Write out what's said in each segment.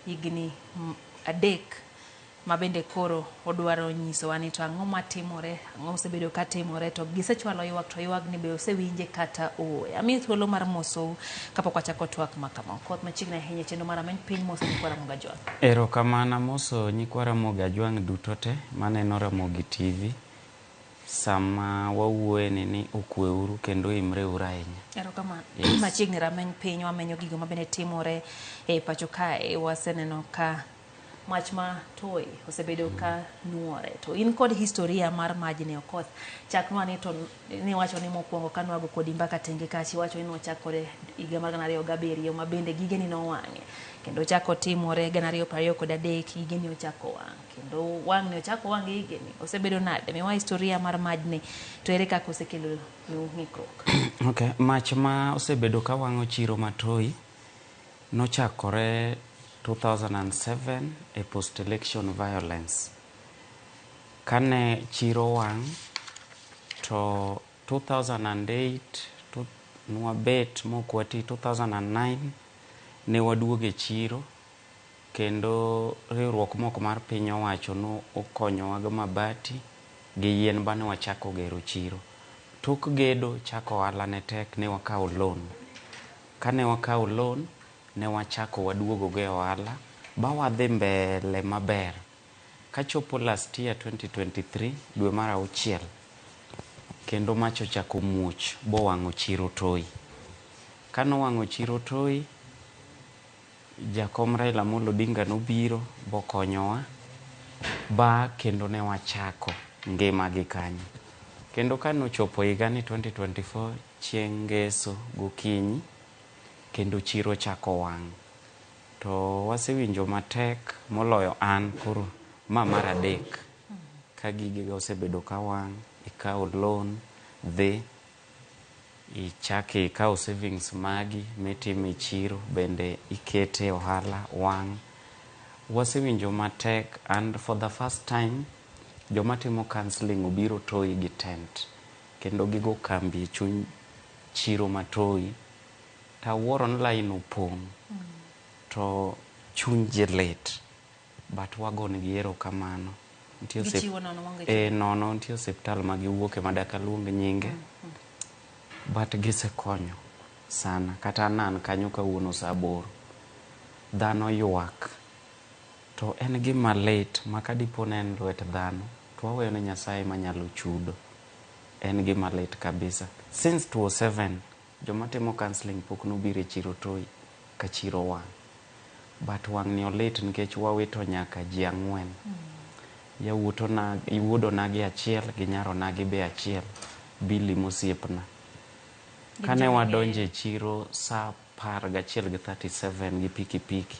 Higni 3 ma bende koro odwaro nyisowa ni to ang'o matimore, ang'o mosebedo ka timore, to gisechwalo ywak to ywagni be osewinje kata ooyo. Amiyi thuolo mar mosou kapok wachako twak ma kama. Okoth machiegni ahinya e chenro mar Ameny Piny moso nyikwa Ramogi Ajwang'. Erokamano amoso nyikwa Ramogi Ajwang' duto te maneno Ramogi TV sama wawuoyeni ni okweuru kendo imreuru ahinya. Erokamano. Yes. Machiegni Rameny Piny wamenyo gigo mabende timore e pacho kae. Waseneno ka mach ma Toi osebedo ka nuore. To in kod historia mar majni Okoth. Chaknwa ni to niwacho ni mokwongo ka nwago kodi mbaka tenge kacha iwacho ni nochak kode higa mar 2007 ma bende gigeni nowang'e. Kendo ochako timore 2023 gigeni ochako wang'. Kendo wang'ni ochako wang' gi higni. Osebedo nade? Miwa historia mar majni to ere kaka osekelo nu ng'ikruok? Okay, mach ma osebedo ka wang'o chiro ma Toi nochakore 2007 e post election violence. Kane chiro wang' to 2008 to nwabet mok wati 2009 ne waduogo e chiro kendo riwruok mok mar piny owacho nokonyowa gi mabati gi yien bane wachako gero chiro. Tok gedo chako ohala ne tek ne wakawo loan. Kane wakawo loan ne wachako waduogo go e ohala ba wadhi mbele maber. Kachopo last year 2023 dwe mar auchiel kendo mach ochako muoch bowang'o chiro Toi. Kanowang'o chiro Toi, jakom Raila Amolo Odinga nobiro bokonyowa ba kendo ne wachako ngima gi kanyo. Kendo kanochopo higani 2024 chieng' ngeso gokinyi kendo chiro chako wang'. To wasewinjo matek moloyo an koro ma mar adek ka gigega osebedo ka wang', ikawo loan dhi ichak ikawo savings magi mitimo e chiro bende ikete ohala wang'. Wasewinjo matek and for the first time joma timo counselling obiro Toi gi tent kendo gigo kambi e chuny chiro ma Toi tawuoro ni line opong' to chuny ji lit but wagonegi erokamano. Nitie Gichiwo nono maonge nono nitie osiptal ma giwuoke ma dak aluong nyinge but gisekonyo sana. Kata an an kanyo kawuono saa aboro. Dhano ywak to en gima lit ma kadipo ne en lwet dhano to waweyo ne Nyasaye manyalo chudo. En gima lit kabisa. Since 2007 joma timo counselling pok nobiro e chiro Toi ka chiro wang'. But wang' ni olit nikech wawito nyaka ji ang'wen. Yawuot wuod onagi achiel gi nyar onagi be achiel. Billy mosiepna. Kane wadonjo e chiro saa 11 gi 37 gi pikipiki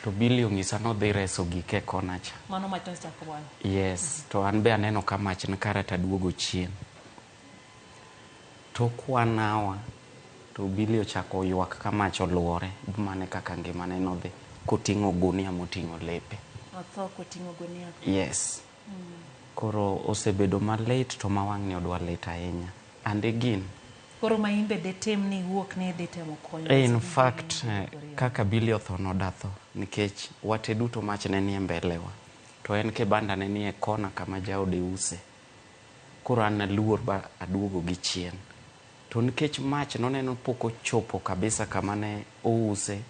to Billy onyisa nodhi reso gike e kona cha. Mano mach nosechako wang'. Yes, to an be aneno ka mach ni kare taduogo chien. Tok one hour to Billy ochako ywak ka mach oluore mane kaka ngimane nodhi koting'o gunia moting'o lepe. Otho koting'o gunia. Yes. Koro osebedo malit to ma wang' ni odwa lit ahinya. And again, Koro ma in be ditim ni iwuok ni idhi temo konyo. In fact, kaka Billy otho nodatho nikech wate duto mach ne nie mbelewa. To en kibanda ne nie kona kama jaode use. Koro an naluor ba aduogo gi chien. To nikech mach noneno pok ochopo kabisa kama ne ouse,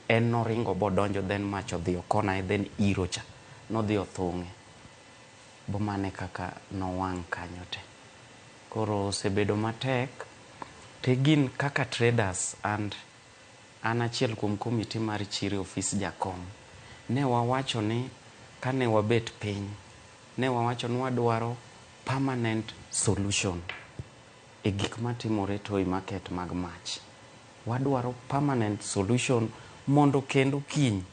en noringo bodonjo then mach odhi okona then iro cha nodhi othung'e. Bo mane kaka nowang' kanyo te. Koro osebedo matek. To gin kaka traders and an achiel kuom committee mar chiro e ofis jakom. Ne wawacho ni kane wabet piny, ne wawacho ni wadwaro permanent solution e gik matimore Toi market mag mach. Wadwaro permanent solution mondo kendo kiny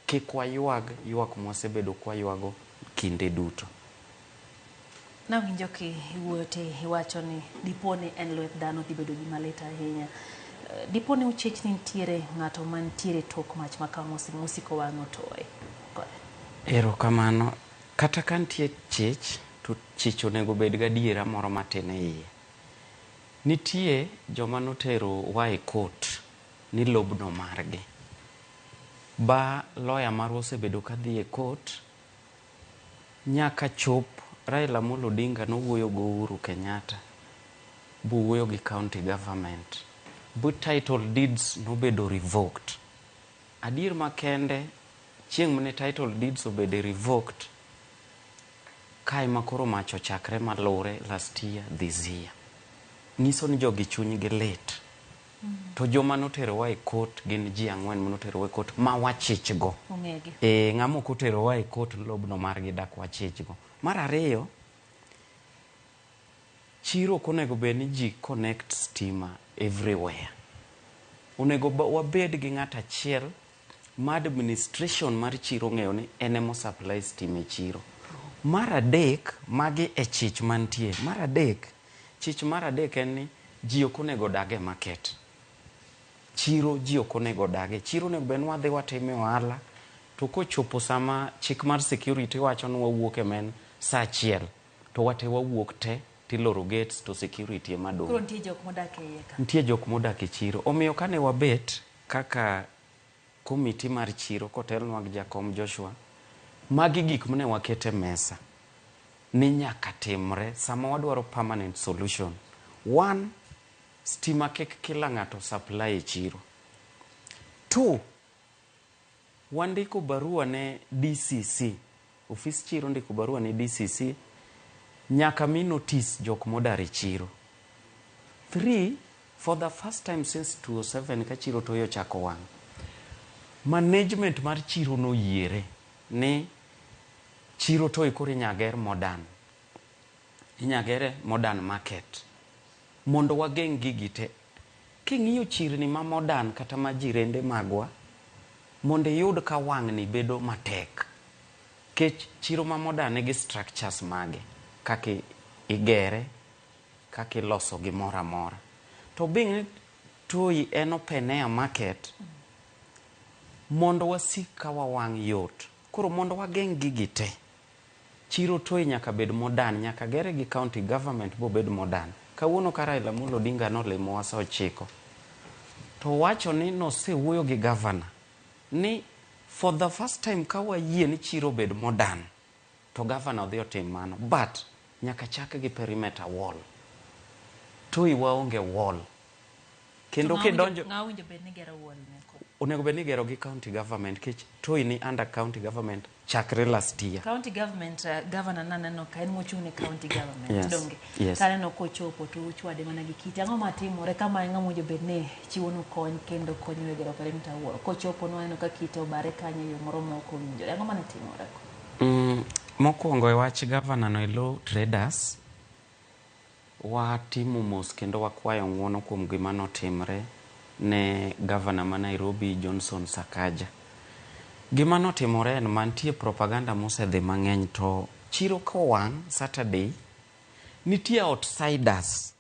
kik waywag ywak mwasebedo kwaywago kinde duto. Nawinjo ki iwuoyo to iwacho ni dipo ni en lwet dhano dhi bedo gima lit ahinya. Dipo ni uchich ni nitiere ng'ato mantiere tok mach ma kama mosiko wang'o Toi. Erokamano. Kata ka nitie chich, to chich onego bed gadiera moro matin e iye. Nitie joma notero wa e court ni lobno margi. Ba lawyer marwa osebedo kadhi e court nyaka chop Raila Amolo Odinga nowuoyo go Uhuru Kenyatta bowuoyo gi county government bu title deeds nobedo revoked. Adier makende chieng' mane title deeds obedo revoked kae ma koro mach ochakre malure last year this year. Nyiso ni jogi chunygi lit. To joma noterowa e court gin ji ang'wen manoterowa e court ma wachich go. Ong'egi. E, ng'ama ok oterowa e court lobno margi dak wachich go. Mar ariyo, chiro ok onego bed ni ji connect stima everywhere. Onego wabed gi ng'at achiel ma administration mar chiro ong'eyo ni en emo supply stima e chiro. Mar adek, magi e chich mantie. Mar adek, chich mar adek en ni ji ok onego odag e market. Chiro ji ok onego odage. Chiro onego bed ni wadhi watime ohala to kochopo sama chik mar security wacho ni wawuok e men saa achiel to wate wawuok te tiloro gates to security ema dong'. Koro nitie jok modak e iye ka. Nitie jok modak e chiro. Omiyo kane wabet kaka komiti mar chiro kotelnwa gi jakom Joshua, magi gik mane waketo e mesa ni nyaka timre sama wadwaro permanent solution. One, stima kik kila ng'ato supply e chiro. Two, wandiko barua ne DCC, ofis chiro ndiko barua ne DCC nyaka mi notice jok modar e chiro. Three, for the first time since 2007 ka chiro Toi ochako wang', management mar chiro noyiere ni chiro Toi koro inya ger modern. Inya gere modern market mondo wageng' gigi te. King'iyo chirni ma modern kata ma jirende magwa, mondo iyud ka wang'ni bedo matek. Kech chiro ma modern nigi structures mage, kaka igere, kaka iloso gimoro amora. To being ni Toi en open air market, mondo wasik ka wawang' yot. Koro mondo wageng' gigi te, chiro Toi nyaka bed modern, nyaka gere gi county government bobed modern. Kawuono ka Raila Amolo Odinga nolimowa sa 9, to wacho ni nosewuoyo gi governor ni for the first time ka wayie ni chiro obed modern, to governor odhi otim mano. But nyaka chak gi perimeter wall. Toi waonge wall. Kendo kidonjo Ng'a owinjo bed ni gero wall ne ko. Onego bed ni igero gi county government kech Toi ni under county government chakre last year. County government, governor naneno ka en mochung' ne county government. Yes, Donge. yes. Taneno kochopo to uchwade mana gi kite. Ang'o matimore kama e ng'ama owinjo bed ni chiwo nu kony kendo konyo e gero perimeter wall. Kochopo nwaneno ka kite obare kanyo e yo moro ma ok owinjore. Ang'o mane timore ko? Mokwongo e wach governor no e lo traders, watimo mos kendo wakwayo ng'uono kuom gima notimre ne governor ma Nairobi Johnson Sakaja. Gima notimore en mantie propaganda mosedhi mang'eny to chiro kowang' Saturday, nitie outsiders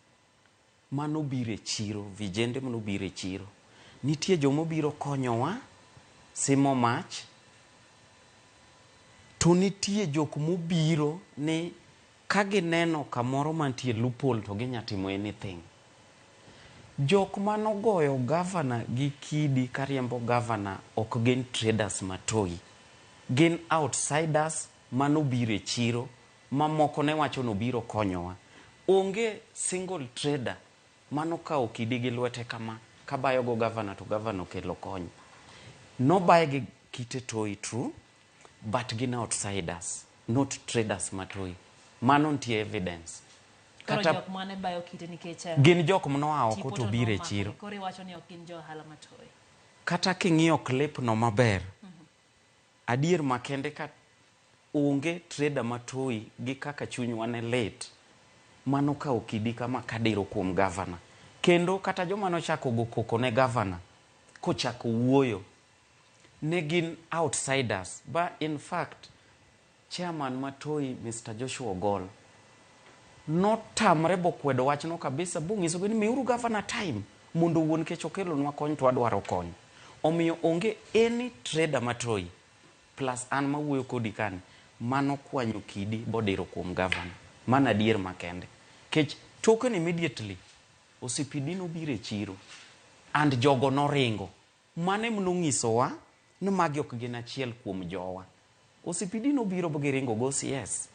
manobiro e chiro, vijende manobiro e chiro. Nitie jomobiro konyowa simo mach, to nitie jok mobiro ni ka gineno kamoro mantie loophole to ginya timo anything. Jok manogoyo governor gi kidi kariembo governor ok gin traders ma Toi. Gin outsiders manobiro e chiro mamoko ne wacho nobiro konyowa. Onge single trader manokawo kidi gi lwete kama kabayo go governor to governor okelo kony. Nobaye gi kite Toi true, but gin outsiders, not traders ma Toi. Mano nitie evidence. Koro Kata jok mane bayo kite nikech gin jok manoa oko tipo to biro e nomako chiro. Koro iwacho ni ok gin jo ohala ma Toi. Kata king'iyo clip no maber, adier makende ka onge trader ma Toi gi kaka chunywa ne lit manokawo kidi kama kadiro kuom governor. Kendo kata joma nochako go koko ne governor kochako wuoyo ne gin outsiders. Ba in fact, chairman ma Toi Mr. Joshua Ogol notamre bokwedo wachno kabisa bonyisogi ni miuru governor time mondo wuon kech okelonwa kony to wadwaro kony. Omiyo onge any trader ma Toi plus an mawuoyo kodi kani manokwanyo kidi bodiro kuom governor. Mano adier makende. Kech token immediately OCPD nobiro e chiro and jogo noringo. Mano ema nonyisowa ni magi ok gin achiel kuom jowa. OCPD nobiro ba giringo go OCS.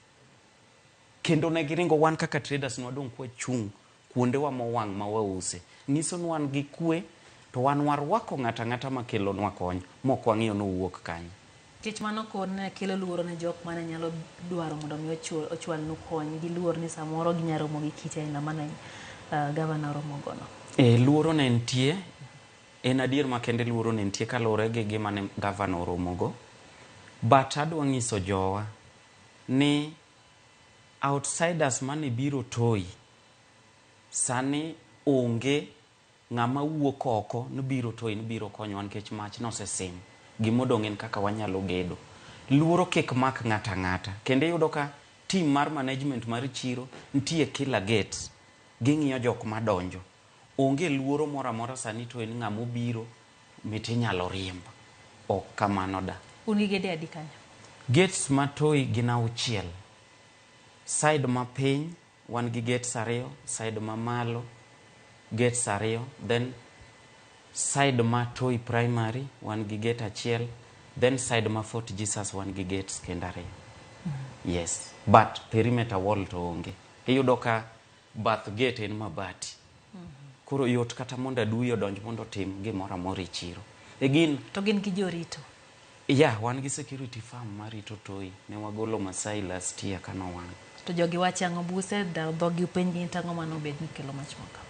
Kendo ne giringo wan kaka traders nwadong' kwachung' kuondewa mowang' ma wause. Nyiso ni wan gi kwe to wan warwako ng'ato ang'ata makelonwa kony mok wang'iyo ni owuok kanye. Nikech mano kod ne kelo luoro ne jok mane nyalo dwaro mondo mi ochwalnu kony. Giluor ni samoro ginyalo romo gi kite aina mane gavana oromo gono. E, luoro ne nitie. En adier makende luoro ne nitie kaluwore gi gima ne gavana oromogo. But adwa nyiso jowa ni outsiders mane biro Toi sani onge ng'ama wuok oko ni biro Toi ni biro konyowa nikech mach nosesim. Gimodong' en kaka wanyalo gedo. Luoro kik mak ng'ato ang'ata. Kendo iyudo ka team mar management mar chiro nitie kila gate. Ging'iyo jok madonjo. Onge luoro moro amora sani to en ng'ama obiro mit inyalo riemb. Ok kamano da. Un gi gede adi kanyo? Gates ma Toi gin 6. Side ma piny wan gi gates 2, side ma malo gates 2, then side ma Toi Primary wan gi gate 1, then side ma Fort Jesus wan gi gates kendo 2. Yes, but perimeter wall to onge. Iyudo ka bath gate en mabati. Koro yot kata mondo adui odonj mondo otim gimoro amora e chiro. Again, To gin gi jorito. Yeah, wan gi security firm marito Toi. Ne wagolo Masai last year kanowang'. To jogi wacho ang'o buse dhogi upenjgi ni tang'o mano obed ni kelo mach maka.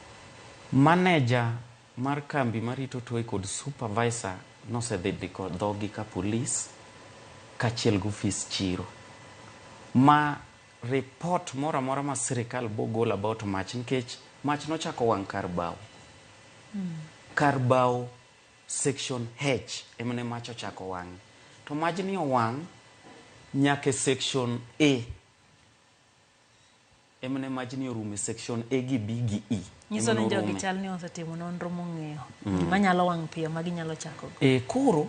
Manager mar kambi marito Toi kod supervisor nosedhi ndiko dhogi ka police kaachiel gi ofis chiro. Ma report moro amora ma sirikal bogolo about mach nikech mach nochako wang' kar bao. Kar bao section H emane mach ochako wang'e. To majni owang' nyaka e section A. Emane majni orume section A gi B gi E. Nyiso ni jogi chal ni osetimo nonro mong'eyo gima nyalo wang' piyo ma ginyalo chako go. E koro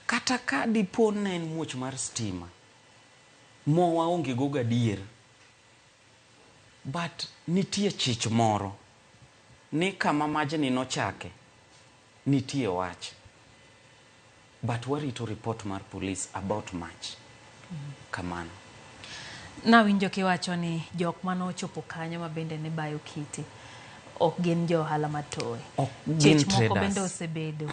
kata ka dipo ne en muoch mar stima mo waonge go gadier. But nitie chich moro ni kama majni nochake nitie wach. But warito report mar police about mach. Kamano. Nawinjo kiwacho ni jok manochopo kanyo ma bende ne bayo kite ok gin jo ohala ma Toi. Ok gin Chich moko bende traders. osebedo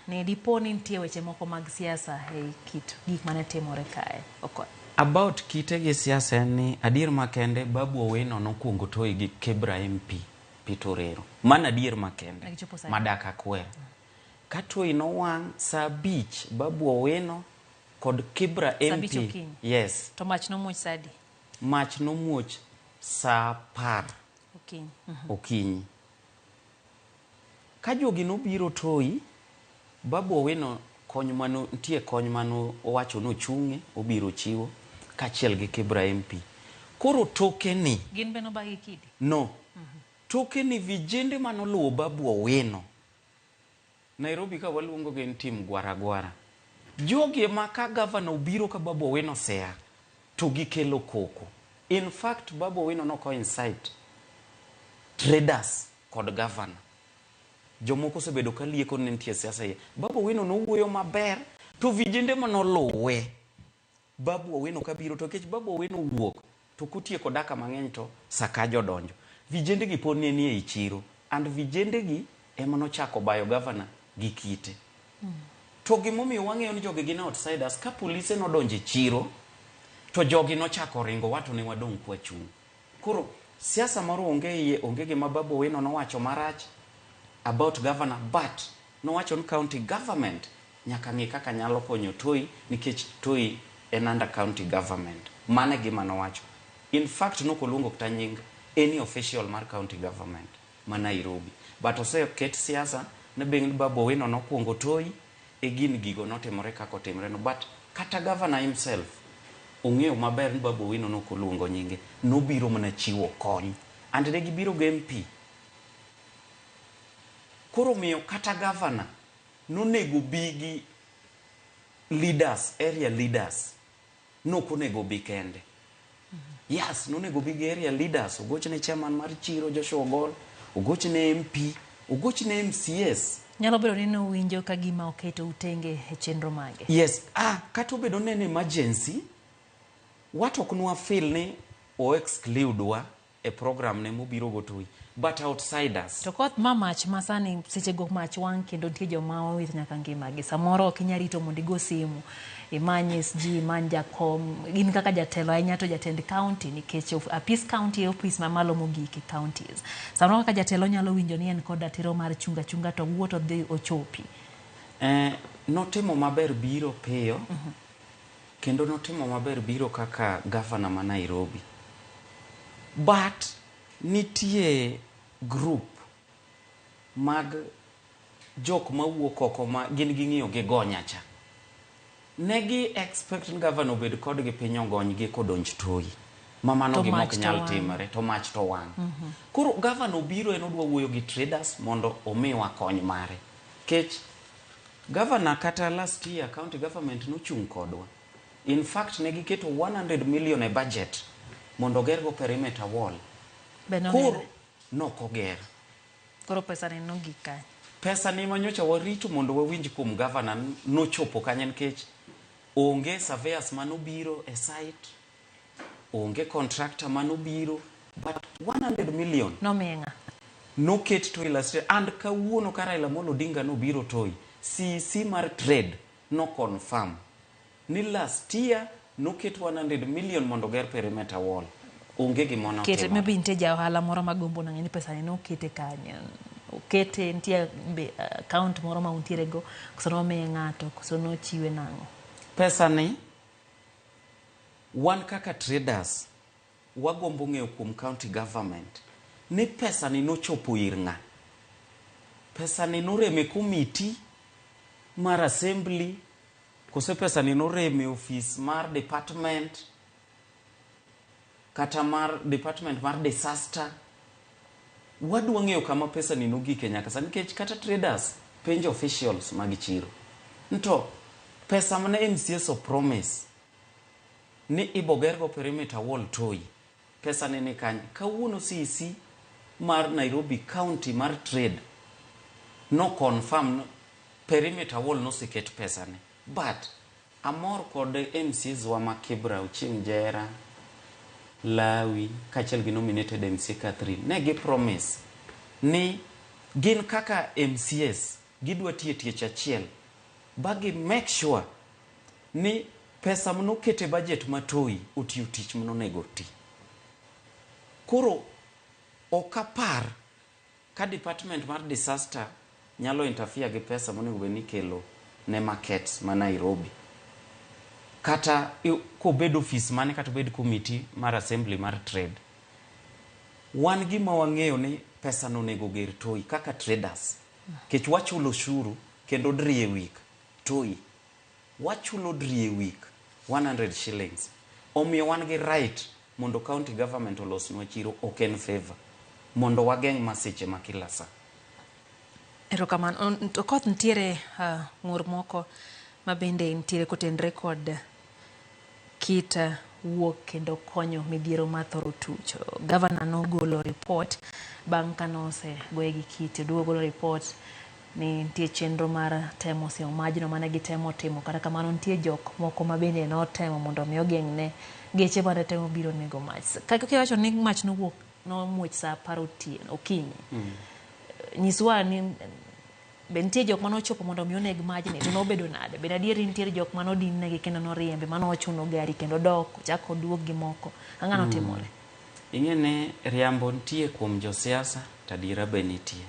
ni dipo ni nitie weche moko mag siasa e kit gik mane timore kae. Okoth. About kite gi siasa en ni adier makende Babu Owino nokwongo Toi gi Kibra MP Peter Orero. Mano adier makende. Negichopo saa Madak akwer. Ka Toi nowang' saa 5 Babu Owino kod Kibra Saa 5 MP. okinyi. Yes. To mach nomuoch saa adi? Mach nomuoch saa 10 Okinyi. Okinyi. Ka jogi nobiro Toi, Babu Owino kony mano nitie kony mano owacho nochung'e obiro chiwo kaachiel gi Kibra MP. Koro toke ni Gin be nobagi kidi? No. Toke ni vijende manoluwo Babu Owino. Nairobi ka waluongo gi ni tim gwara gwara. Jogi ema ka gavana obiro ka Babu Owino osea to gikelo koko. In fact Babu Owino noko incite traders kod gavana. Jomoko osebedo ka lieko ni nitie siasa iye. Babu Owino nowuoyo maber to vijende manoluwe Babu Owino kabiro to nikech Babu Owino owuok to kotieko daka mang'eny to Sakaja odonjo. Vijende gi pod ne nie ei chiro and vijende gi ema nochako bayo gavana gi kite. To gimomiyo wang'eyo ni jogi gin outsiders, ka polise nodonjo e chiro to jogi nochako ringo wato ne wadong' kwachung'. Koro siasa moro onge iye, onge gima Babu Owino nowacho marach about governor, but nowacho ni county government nyaka ng'i kaka nyalo konyo Toi nikech Toi en under county government. Mano e gima nowacho. In fact nokoluongo kata nying any official mar county government ma Nairobi. But oseket siasa ni being Babu Owino nokwongo Toi e gin gigo notimore kaka otimore no. But kata governor himself ong'eyo maber ni Babu Owino nokoluongo nyinge, nobiro mana chiwo kony. And ne gibiro gi MP. Koro miyo kata governor nonego bi gi leaders, area leaders. Nokonego bi kende. Yes, nonego bi gi area leaders. Ogochne chairman mar chiro Joshua Ogol, ogochne MP, ogochne MCS. Nyalo bedo ni nowinjo ka gima oketo utenge e chenro mage. Yes, kata obedo ni en emergency, wat ok nwa feel ni o exclude wa e program ne mobiro go Toi, but outsiders. To koth ma mach ma sani seche go mach wang' kendo nitie joma owito nyaka ngimagi. Samoro ok inyal rito mondo igo simu, imany SG, imany jakom, in kaka jatelo ahinya to jatend county nikech apis county e ofis mamalo mogik e counties. Samoro kaka jatelo nyalo winjo ni en kod ratiro mar chunga chunga to wuo to dhi ochopi. Notimo maber biro piyo, kendo notimo maber biro kaka governor ma Nairobi. But nitie group mag jok mawuok oko ma gin ging'iyo gi gonya cha. Ne gi expect ni governor obed kodgi piny ogonygi kodonj Toi. Ma mano To gima mach ok to nyal wang'. timore, to mach to wang'. Koro governor obiro en odwa wuoyo gi traders mondo omiwa kony mare. Kech governor kata last year county government nochung' kodwa. In fact ne giketo 100 million e budget mondo ogergo perimeter wall. Be nogere? Koro nokoger. Koro pesa ni nogik kanye? Pesa ni manyocha warito mondo wawinj kuom governor nochopo kanye nikech onge surveyors manobiro e site, onge contractor manobiro, but 100 million Nomiye ng'a? noket Toi last year. And kawuono ka Raila Amolo Odinga nobiro Toi, CEC mar trade no confirm ni last year noket 100 million mondo oger perimeter wall. Onge gima Kete, notimore. maybe nitie ja ohala moro magombo nang'e ni pesa ni nokete kanye. Okete nitie be account moro ma untiere go, koso nomiye ng'ato, koso nochiwe nang'o? Pesa ni wan kaka traders wagombo ng'eyo kuom county government ni pesa ni nochopo ir ng'a. Pesa ni norem e committee mar assembly, kose pesa ni norem e office mar department, kata mar department mar disaster. Wadwa ng'eyo kama pesa ni nogike nyaka sani, nikech kata traders penjo officials mag chiro. Nto pesa mane MCAs o promise ni ibogergo perimeter wall Toi, pesa ni ni kanye? Kawuono CEC mar Nairobi County mar trade no confirm perimeter wall noseket pesa ne. But amor kod MCAs wa ma Kibra, Ochieng' Jera, Lawi, kaachiel gi nominated MCA Catherine, ne gi promise ni gin kaka MCAs gidwa tiyo tich achiel ba gi make sure ni pesa manoket e budget ma Toi otiyo tich manonego oti. Koro ok apar ka department mar disaster nyalo interfere gi pesa monego bed ni ikelo ne markets ma Nairobi. Kata kobed ofis mane kata obed committee mar assembly mar trade. Wan gima wang'eyo ni pesa no onego ger Toi kaka traders. Kech wachulo ushuru kendo drie week Toi. Wachulo drie week 100 shillings. Omiyo wan gi right mondo county government olosnwa chiro ok en favor. Mondo wageng' masiche ma kila saa. Erokamano. To koth nitiere ng'ur moko ma bende nitiere kotenre kod kit wuok kendo konyo midhiero mathoro tucho. Gavana nogolo report bang' kanosegoye gi kite. Oduogo golo report ni nitie chenro mar temo simo majno mane gitemo timo. Kata kamano nitie jok moko ma bende notemo mondo mi ogeng'ne geche mane temo biro nego mach. Kaka kiwacho ni mach nowuok nomuoch saa 10 otieno okinyi. Nyiswa ni be nitie jok mane ochopo mondo mi oneg majni to nobedo nade? Bende adier nitiere jok mane odin negi kendo noriembe mane ochuno gari kendo dok ochako oduog gi moko. Ang'o notimore? Ing'e ni riambo nitie kuom josiasa to adiera be nitie.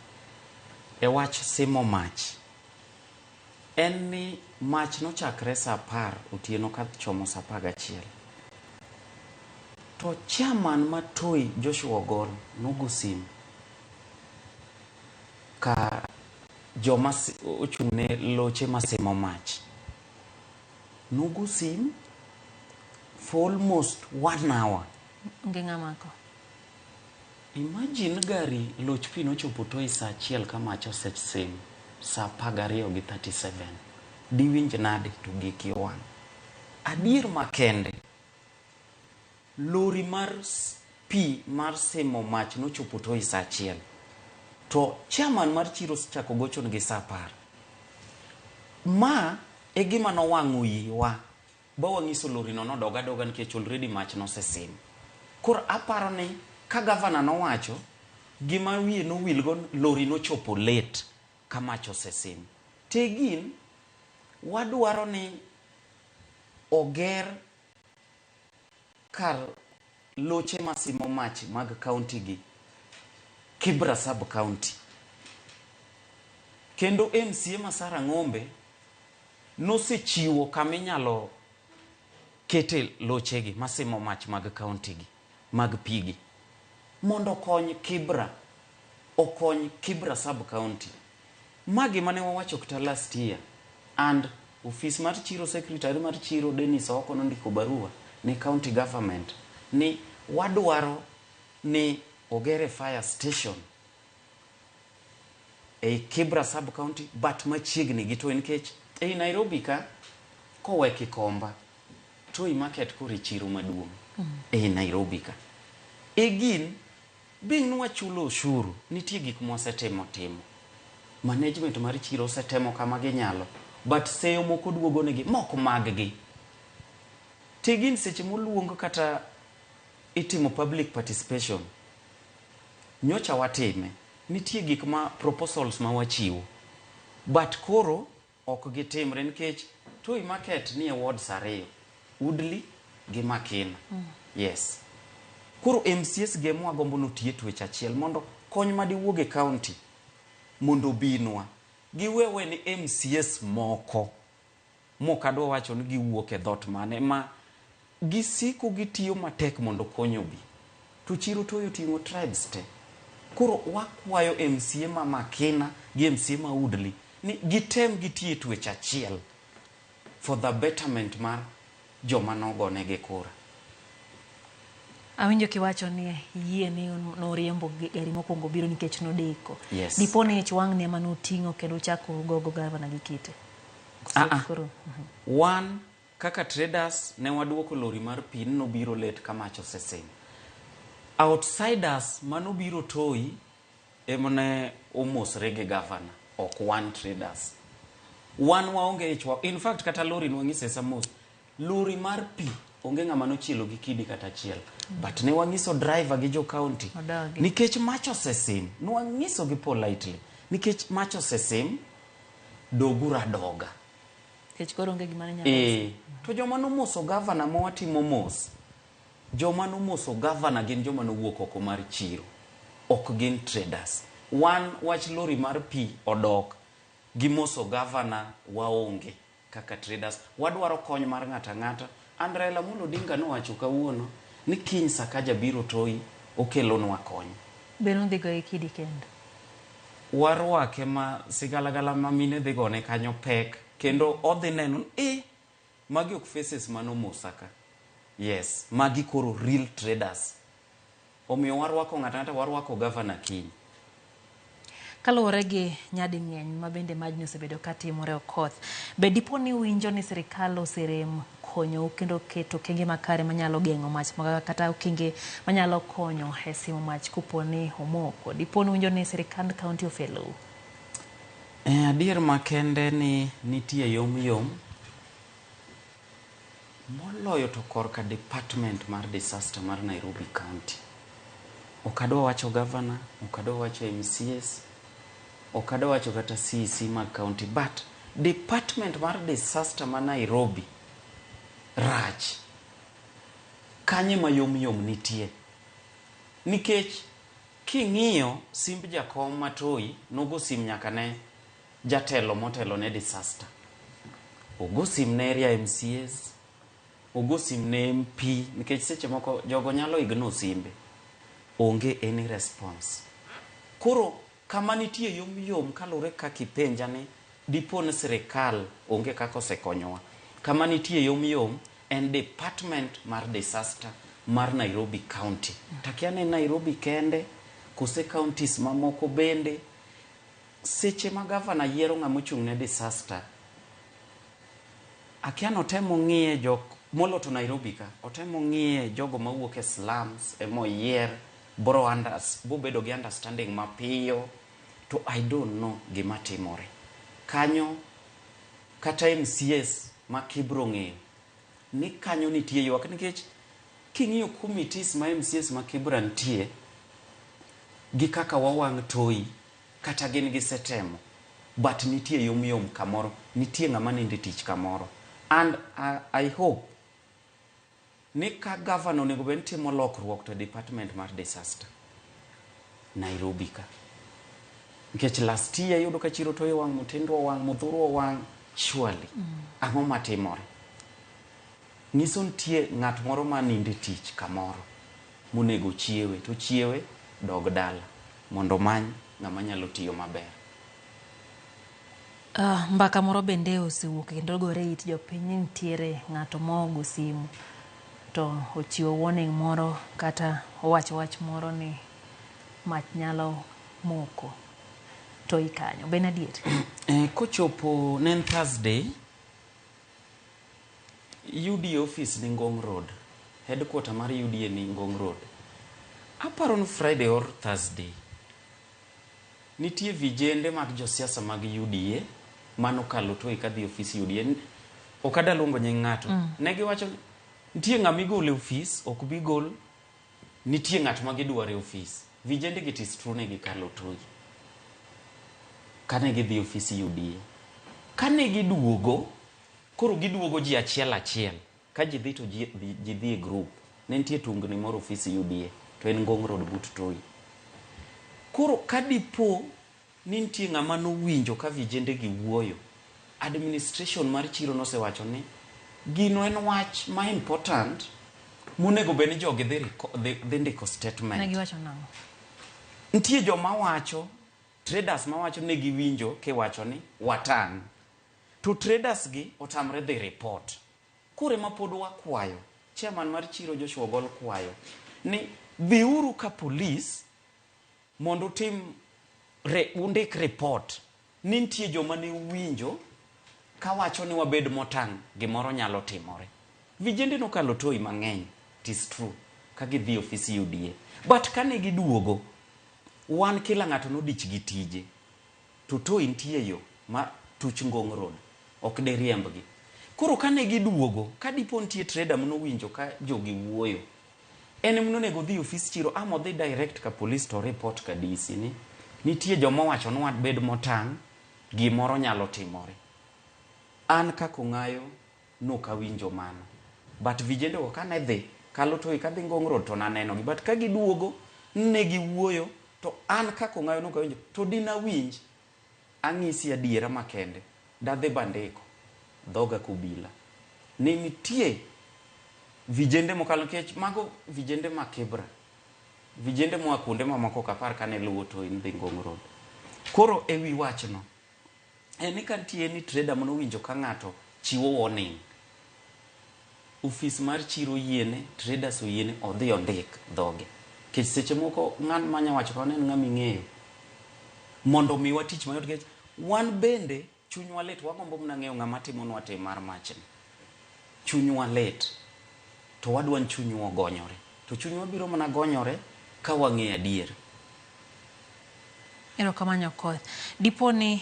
E wach simo mach, en ni mach nochakre saa 10 otieno ka chomo saa 11. To chairman ma Toi Joshua Ogol nogo simu ka joma ochung' ne loche masimo mach. Nogo simu for almost 1 hour. Onge ng'ama ko. Imagine gari loch pi nochopo Toi saa 1 ka mach osesim saa 12:37. Diwinj nade to giki owang'. Adier makende, lori mar pi mar simo mach nochopo Toi saa 1. To chairman mar chiro osechako gochonegi saa 10. Ma e gima nowang'o iwa ba wang'iso lori no nodog adoga nikech already mach nosesim. Koro aparo ni ka gavana nowacho gima wiye nowilgo lori nochopo late ka mach osesim. Tegin wadwaro ni oger kar loche masimo mach mag county gi Kibra sub county. Kendo MCA ma Sarah Ng'ombe nosechiwo kama inyalo kete lochegi masimo mach mag county gi mag pigi mondo okony Kibra, okony Kibra sub county. Ma gima ne wawacho kata last year and ofis mar chiro secretary mar chiro Dennis Ooko nondiko barua ne county government ni wadwaro ni ogere fire station ei Kibra sub county but machiegni gi Toi nikech ei Nairobi ka kowe Kikomba Toi market koro e chiro maduong' ei Nairobi ka. Again being ni wachulo ushuru nitie gik mwasetimo timo. Management mar chiro osetemo kama ginyalo but seyo moko duogo negi mok mag gi. Tigin seche moluong kata itimo public participation nyocha watime nitie gik ma proposals ma wachiwo but koro ok gitimre nikech Toi market nie wards ariyo, Woodley gi Makina. Yes. Koro MCAs gi ema wagombo ni otiye twech achiel mondo kony madiwuog e county mondo obinwa. Giwe we ni MCAs moko mok adwa wacho ni giwuok e dhot mane ma gisiko gitiyo matek mondo kony obi. To chiro Toi oting'o tribes te. Koro wakwayo MCA ma Makina gi MCA ma Woodley ni gitem gitiye twech achiel for the betterment mar joma nogonegi kura. Awinjo kiwacho ni yie ni noriembo gari mokwongo biro nikech nodeko. Yes. Dipo ni ich wang'ni ema noting'o kendo uchako gogo gavana gi kite. Ah. Wan kaka traders ne waduoko lori mar pi ni nobiro late ka mach osesim. Outsiders manobiro Toi ema ne omosre gi gavana, ok wan traders. Wan waonge ich wang'. In fact kata lori nwang'ise sa mos. Lori mar pi onge ng'ama nochielo gi kidi kata achiel. But ne wang'iso driver gi jo county. Odogi. Nikech mach osesim, nwang'iso gi politely. Nikech mach osesim, doguru adoga. Nikech koro onge gima ne nyalo. To joma nomoso gavana ma watimo mos, joma nomoso gavana gin joma nowuok oko mar chiro, ok gin traders. Wan wach lori mar pi odok gi moso gavana waonge kaka traders. Wadwaro kony mar ng'ato ang'ata. And Raila Amolo Odinga nowacho kawuono ni kiny Sakaja biro Toi okelonwa kony. Be nudhi goye kidi kendo? Warwake ma sigalagala ma mine dhi gone kanyo pek kendo odhi neno ni magi ok faces manomosa ka. Yes, magi koro real traders. Omiyo warwako ng'ato ang'ata, warwako gavana kiny. Kaluwore gi nyading'eny ma bende majni osebedo ka timore Okoth, be dipo ni uwinjo ni sirikal oserem konyou kendo keto okenge makare manyalo geng'o mach kata okenge manyalo konyo e simo mach kopo ni omoko? Dipo ni uwinjo ni sirikand county ofelou? Adier makende ni nitie yom yom moloyo to korka department mar disaster mar Nairobi County. Ok adwa wacho governor, ok adwa wacho MCAs, ok adwa wacho kata CEC mag county, but department mar disaster ma Nairobi rach. Kanye ma yom yom nitie. Nikech king'iyo simb jakom ma Toi nogo sim nyaka ne jatelo motelo ne disaster. Ogo sim ne area MCAs, ogo sim ne MP, nikech seche moko jogo nyalo ignore simbe. Onge any response. Koro kama nitie yom yom kaluwore kaka ipenja ni dipo ni sirikal onge kaka osekonyowa. Kama nitie yom yom en department mar disaster mar Nairobi County. Takia ni Nairobi kende, kose counties mamoko bende. Seche ma gavana yiero ng'ama ochung' ne disaster, akia ni otemo ng'iye jok moloto Nairobi ka, otemo ng'iye jogo mawuok e slums emoyier, bro bobedo gi understanding mapiyo. To I don't know gima timore. Kanyo kata MCAs ma Kibra ong'eyo ni kanyo nitie ywak nikech king'iyo committees ma MCAs ma Kibra nitie gi kaka wawang' toi kata gin gisetemo but nitie yom yom kamoro, nitie ng'ama nindo e tich kamoro. And I hope ni ka governor onego bed ni timo lokruok to department mar disaster Nairobi ka. Nikech last year iyudo ka chiro toi owang', Mutindwa owang', Muthurwa owang', surely. Ang'o matimore? Nyiso nitie ng'at moro ma nindo e tich kamoro monego chiewe to chiewe dog dala mondo omany ng'ama nyalo tiyo maber. Mbaka moro bende osewuok kendo gore e it jopiny ni nitiere ng'ato mogo simu to ochiwo warning moro kata owacho wach moro ni mach nyalo moko toi kanyo. Be en adier? Kochopo ne en Thursday, UDA office ni Ngong Road. Headquarter mar UDA ni Ngong Road. Aparo ni Friday or Thursday, nitie vijende mag josiasa mag UDA manokalo toi kadhi ofis UDA. Ok adwa luongo nying ng'ato. Ne giwacho ni nitie ng'ama igolo e ofis, ok bi gol, nitie ng'at ma gidwaro e ofis. Vijende gi it is true ne gikalo toi. Kane gidhi ofis UDA. Kane giduogo, koro giduogo ji achiel achiel. Ka ji dhi to ji dhi e group. Ne nitie tungni moro ofis UDA to en Ngong Road but Toi. Koro ka dipo ni nitie ng'ama nowinjo ka vijende gi wuoyo, administration mar chiro nosewacho ni gino en wach ma important monego bed ni jogi dhi ndiko statement. Ne giwacho nang'o? Nitie joma wacho, traders mawacho ne giwinjo kiwacho ni watang'. To traders gi otamre dhi report. Koro ema pod wakwayo, chairman mar chiro Joshua Ogol kwayo ni dhiuru ka police mondo utim undik report ni nitie joma ne uwinjo kawacho ni wabed motang' gimoro nyalo timore. Vijende nokalo toi mang'eny, it is true, ka gidhi ofis UDA. But kane giduogo, wan kila ng'ato nodich gi tije. To toi nitie yo ma tuch Ngong Road, ok diriembgi. Koro kane giduogo, ka dipo nitie trader manowinjo ka jogi wuoyo, en ema onego odhi ofis chiro ama odhi direct ka police to report ka DC ni nitie joma owacho ni wabed motang', gimoro nyalo timore. An kaka Ong'ayo nok awinjo mano. But vijende go kane dhi, kalo toi kadhi Ngong Road to naneno gi. But ka giduogo, ne giwuoyo, to an kaka Ong'ayo nok awinjo, to dinawinj, ang'isi adiera makende, dadhi bandiko dhoga kobila ni nitie vijende mokalo, nikech mago vijende ma Kibra, vijende moa kuonde mamoko ok apar kane luwo toi ni dhi Ngong Road. Koro e wi wachno, en ni ka nitie ni trader manowinjo ka ng'ato chiwo warning, ofis mar chiro oyiene, traders oyiene odhi ondik dhoge. Nikech seche moko ng'at manya wacho kamano en ng'ama ing'eyo. Mondo omiwa tich mayot nikech wan bende chunywa lit, wagombo mana ng'eyo ng'ama timonwa tim mar machni. Chunywa lit, to wadwa ni chunywa ogonyore. To chunywa biro mana gonyore ka wang'eyo adier. Erokamano Okoth. Dipo ni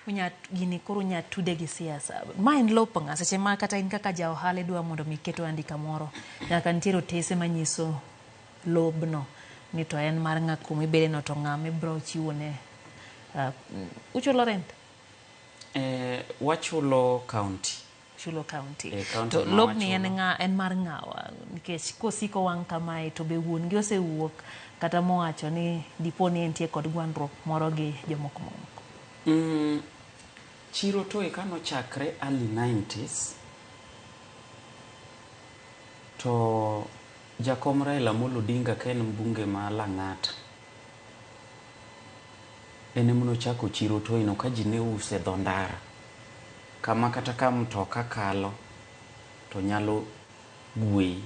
unya gini koro unya tude gi siasa. Ma en lop ng'a? Seche ma kata in kaka ja ohala idwa mondo mi iket ohandi kamoro, nyaka nitiere otese manyiso lobno ni to en mar ng'a kuma ibede no to ng'a mibro chiwo ne. Uchulo rent? Wachulo county. Chulo county. County To ma lobni en wachulo. ng'a, en mar ng'awa? Nikech kosiko wang' kamae to be wuon gi osewuok kata mowacho ni dipo ni entie kod gwandruok moro gi jomoko mamoko. Chiro toi kanochakre early 90s to jakom Raila Amolo Odinga ka en mbunge ma Lang'ata en ema nochako chiro toi no ka ji ne use dho ndara kama kata ka mtoka kalo to nyalo gweyi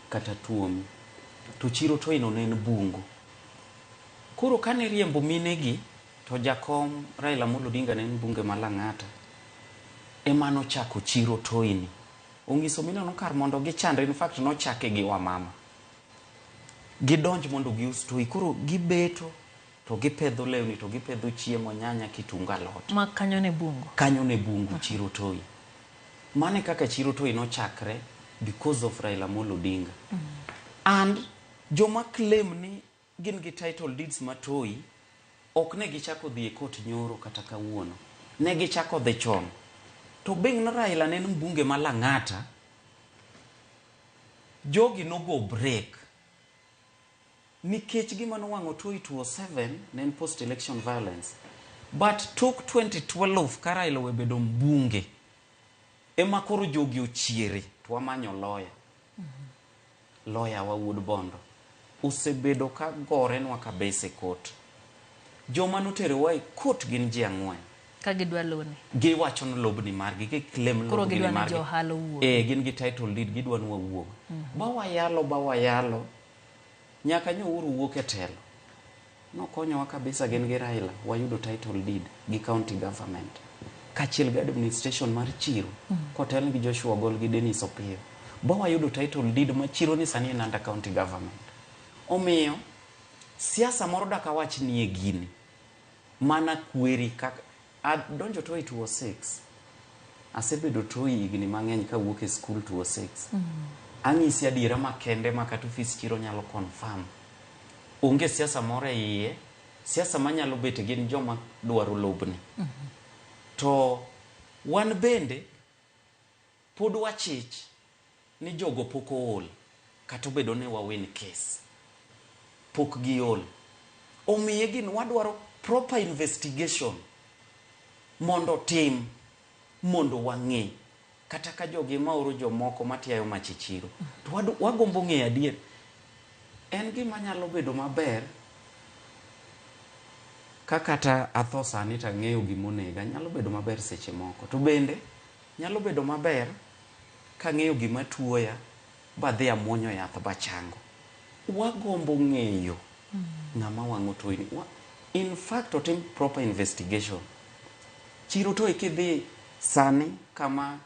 kata tuomi. To chiro toi no ne en bungu. Koro kane riembo minegi to jakom Raila Amolo Odinga ne en mbunge ma Lang'ata ema nochako chiro toi ni. Onyiso mine no kar mondo gichandre, in fact nochake gi wamama. Gidonj mondo gius toi. Koro gibeto To gipedho lewni, to gipedho chiemo, nyanya, kitungu, alot. Ma kanyo ne bungu. Kanyo ne bungu, chiro Toi. Mano e kaka chiro Toi nochakre because of Raila Amolo Odinga. And joma claim ni gin gi title deeds ma Toi, ok ne gichako dhi e court nyoro kata kawuono. Ne gichako dhi chon. To being ni Raila ne en mbunge ma Lang'ata, jogi nogo break. Nikech gima nowang'o Toi 2007 ne en post election violence. But tok 2012 ka Raila owebedo mbunge, ema koro jogi ochiere to wamanyo lawyer. Lawyer wa wuod Bondo osebedo ka gorenwa kabisa e court. Joma noterowa e court gin ji 4. Ka gidwa loni. Giwacho ni lobni margi, gi claim Koro lobni gidwa ni margi. jo ohala owuog. Eh, gin gi title deed, gidwa ni wawuog. Ba wayalo, ba wayalo. Nyaka nyo Uhuru wuok e telo. Nokonyowa kabisa gin gi Raila, wayudo title deed gi county government. Kaachiel gi administration mar chiro, kotel gi Joshua Ogol gi Dennis Opiyo. Ba wayudo title deed ma chiro ni sani en under county government. Omiyo, siasa moro dak awach nie gini. Mana kweri kaka adonjo Toi 2006. Asebedo Toi higni mang'eny kawuok e school 2006. Anyisi adiera makende ma kata ofis chiro nyalo confirm. Onge siasa moro e iye, siasa manyalo bete gin joma dwaro lobni. To wan bende pod wachich ni jogo pok ool kata obedo ni wawin case. Pok giol. Omiye gin wadwaro proper investigation mondo tim mondo wang'e kata ka jogi maoro jomoko matiayo mach e chiro to wagombo ng'eyo adier. En gima nyalo bedo maber ka kata atho sani to ang'eyo gimonega, nyalo bedo maber seche moko. To bende nyalo bedo maber kang'eyo gima tuoya badhi amuonyo yath bachango. Wagombo ng'eyo ng'ama wang'o Toi ni. In fact otim proper investigation. Chiro Toi kidhi sani kama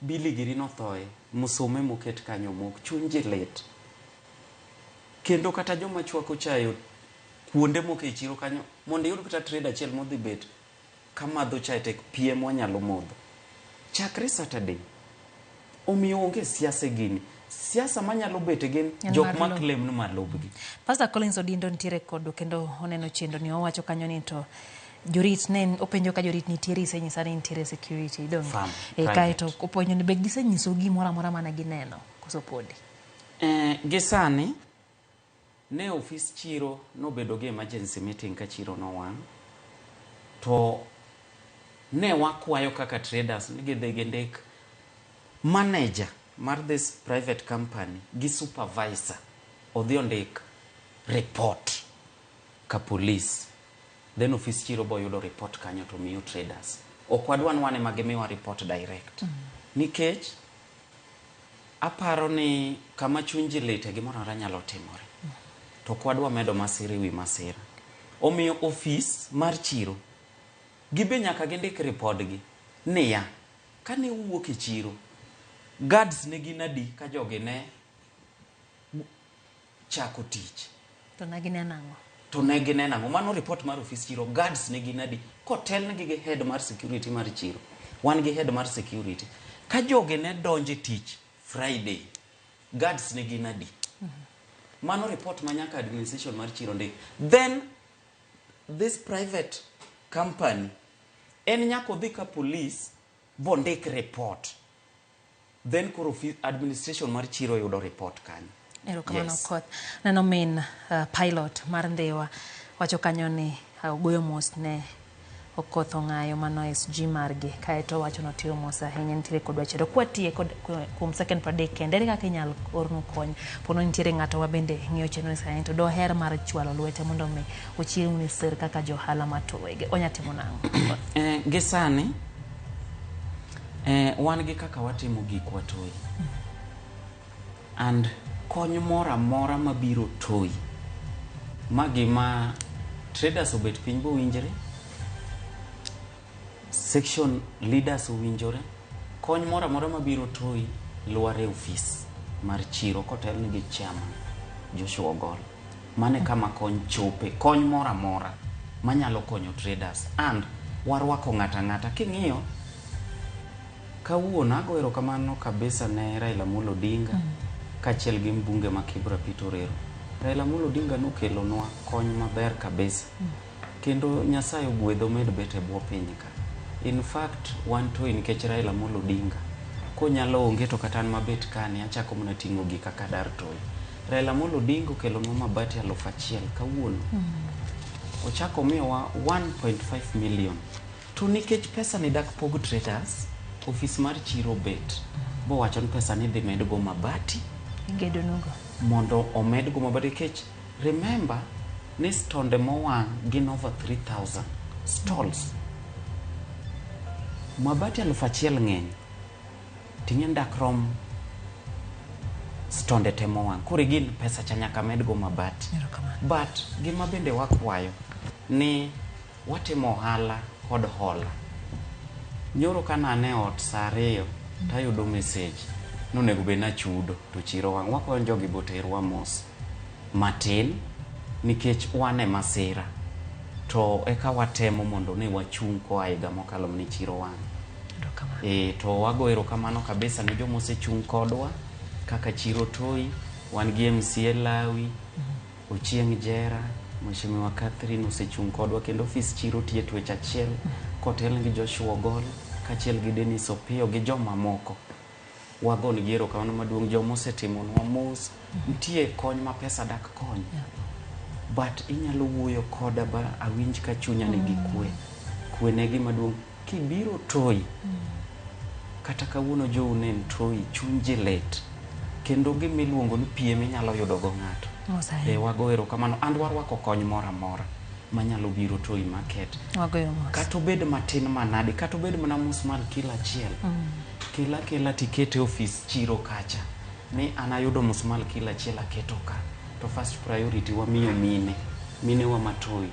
Billy giri nothoe, musome moket kanyo mok, chuny ji lit. Kendo kata joma chwako chae kuonde moko e chiro kanyo, mondo iyud kata trader achiel modhi bet kamadho chae tek piem wanyalo modho. Chakre Saturday, omiyo onge siasa e gini. Siasa manyalo bete gin jok ma claim ni ma lobgi. Pastor Collins Odindo nitiere kodwa kendo oneno chenro ni owacho kanyo ni to jorit ne openjo ka jorit nitiere, isenyisa ni nitiere security donge? E, kaeto openjo ni be gisenyiso gimoro amora mane gineno koso podi? Gi sani ne ofis chiro nobedo gi emergency meeting ka chiro nowang', to ne wakwayo kaka traders ni gidhi gindik manager mar this private company gi supervisor odhi ondik report ka police, then ofis chiro boyudo report kanyo to miyo traders. Ok wadwa ni wan ema gimiwa report direct. Nikech aparo ni kama chuny ji lite gimoro amora nyalo timore. To ok wadwa medo masira ewi masira. Omiyo ofis mar chiro gibe nyaka gindik ripodgi niya, kane uwuok e chiro, guards ne gin adi ka jogi ne chako tich? To ne gineno ang'o? To ne gineno ang'o? Mano report mar ofis chiro, guards ne gin adi? Kotelnegi gi head mar security mar chiro. Wan gi head mar security. Ka jogi ne donjo e tich Friday, guards ne gin adi? Mano report ma nyaka administration mar chiro ndik. Then this private company en nyaka odhi ka police bondik report. Then koro administration mar chiro yudo report kanyo. Erokamano. Yes. Okoth. Neno min pilot mar Ndhiwa wacho kanyo ni ogoyo mos ne Okoth Ong'ayo mano SG margi, kaeto owacho notiyo mos ahinya nitiere kod wach kwatiye kod kuom second 30 kende, ere kaka inyalo ornu kony pono nitiere ng'ato ma bende ng'iyo chenro ni sani to doher mar chwalo lwete mondo mi ochiw ni sir kaka johala matoege onya timo nang'o? Gi sani wan gi kaka watimo gikwa Toi. And kony moro amora mabiro Toi, ma gima traders obet piny bowinjre, section leaders owinjore, kony moro amora mabiro Toi lwar e ofis mar chiro kotelni gi chairman Joshua Ogol. Mane kama kony chope, kony moro amora manyalo konyo traders. And warwako ng'ato ang'ata. King'iyo kawuono ago erokamano kabisa ne Raila Amolo Odinga kaachiel gi mbunge ma Kibra Peter Orero. Raila Amolo Odinga nokelonwa kony maber kabisa. Kendo Nyasaye ogwedho med bet e bwo piny ka. In fact, wan to nikech Raila Amolo Odinga konyalo onge to kata an mabet kani achako mana ting'o gika kadar Toi. Raila Amolo Odinga okelonwa mabati 1000 kawuono. Ochako omiyowa 1.5 million. To nikech pesa ni dak pog traders, ofis mar chiro bet bowacho ni pesa ni idhi medgo mabati Igedonugo. mondo omedgo mabati nikech remember ni stonde mowang' gin over 3000 stalls. Mabati 1000 ng'eny ting'e ni dak rom stonde te mowang'. Koro igin pesa cha nyaka medgo mabati. Erokamano. But gima bende wakwayo ni watimo ohala kod hola. Nyoro ka an e ot saa 2 tayudo message nonego bed nachudo to chiro wang'. Wakwayo jogi boterwa mos matin nikech wan e masira to eka watemo mondo ne wachung' koa higa mokalo mane chiro wang'. Erokamano. To wago erokamano kabisa ne joma osechung' kodwa kaka chiro Toi, wan gi MCA Lawi, Ochieng' Jera, Mheshimiwa Catherine osechung' kodwa kendo ofis chiro tiye twech achiel kotel gi Joshua Ogol kaachiel gi Dennis Opiyo gi joma moko. Wagonegi erokamano maduong' joma osetimonwa mos. Nitie kony ma pesa dak kony. But inyalo wuoyo koda ba awinj ka chunya nigi kwe. Kwe ne gima duong'. Kibiro Toi, kata kawuono jou ne en Toi, chuny ji lit. Kendo gimiluongo ni piem inyalo yudo go ng'ato. Mos ahinya. Wago erokamano. And warwako kony moro amora manyalo biro Toi Market. Wagoyo mos. Kata obed matin manade, kata obed mana musmal kilo achiel. Kela kela tikete ofis chiro kacha. Ni an ayudo musmal kilo achiel aketo ka. To first priority wamiyo mine. Mine wa matoi.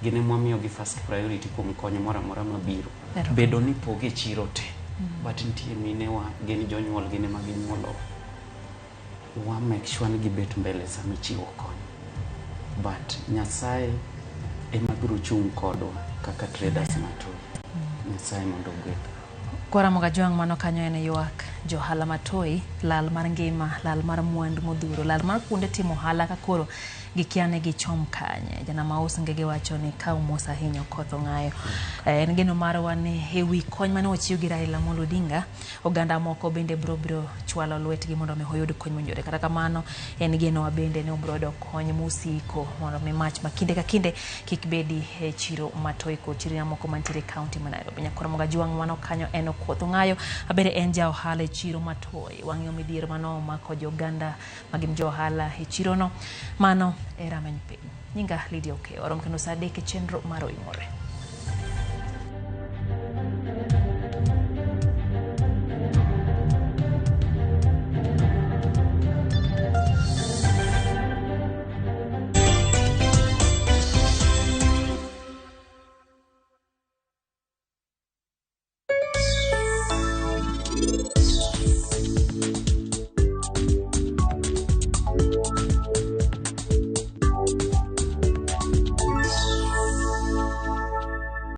Gin ema wamiyogi first priority kuom kony moro amora mabiro. Erokamano. Bedo ni poge chiro te. But nitie mine wa gin jonyuol gin ema ginyuolo. Wa make sure ni gibet mbele sama ichiwo kony. But Nyasaye ema biro chung' kodwa kaka traders matoi. Nyasaye mondo ogwedhwa. Kora Mogajwang' mano kanyo en ywak johala matoi, lal mar ngima, lal mar mwandu modhuro, lal mar kuonde timo ohala ka koro gikia ni gichom kanye. Janama us ngege wacho ni ka umos ahinya Okoth Ong'ayo. En geno marwa ni ewi kony mane ochiw gi Raila Amolo Odinga, oganda moko bende biro chwalo lwetgi mondo mi oyud kony mowinjore. Kata kamano, en genowa bende ni obiro yudo kony mosiko mondo mi mach ma kinde ka kinde kik bedi e chiro matoi kod chiro mamoko mantiere e kaunti ma Nairobi. Nyakoro Mogajwang' mano kanyo en Okoth Ong'ayo, abende en ja ohala e chiro matoi. Wang'iyo midhiero mano omako joganda magin jo ohala e chirono. Mano e rameny piny. Nyinga Lydia Okeyo. Warom kendo saa 3 e chenro mar Oimore.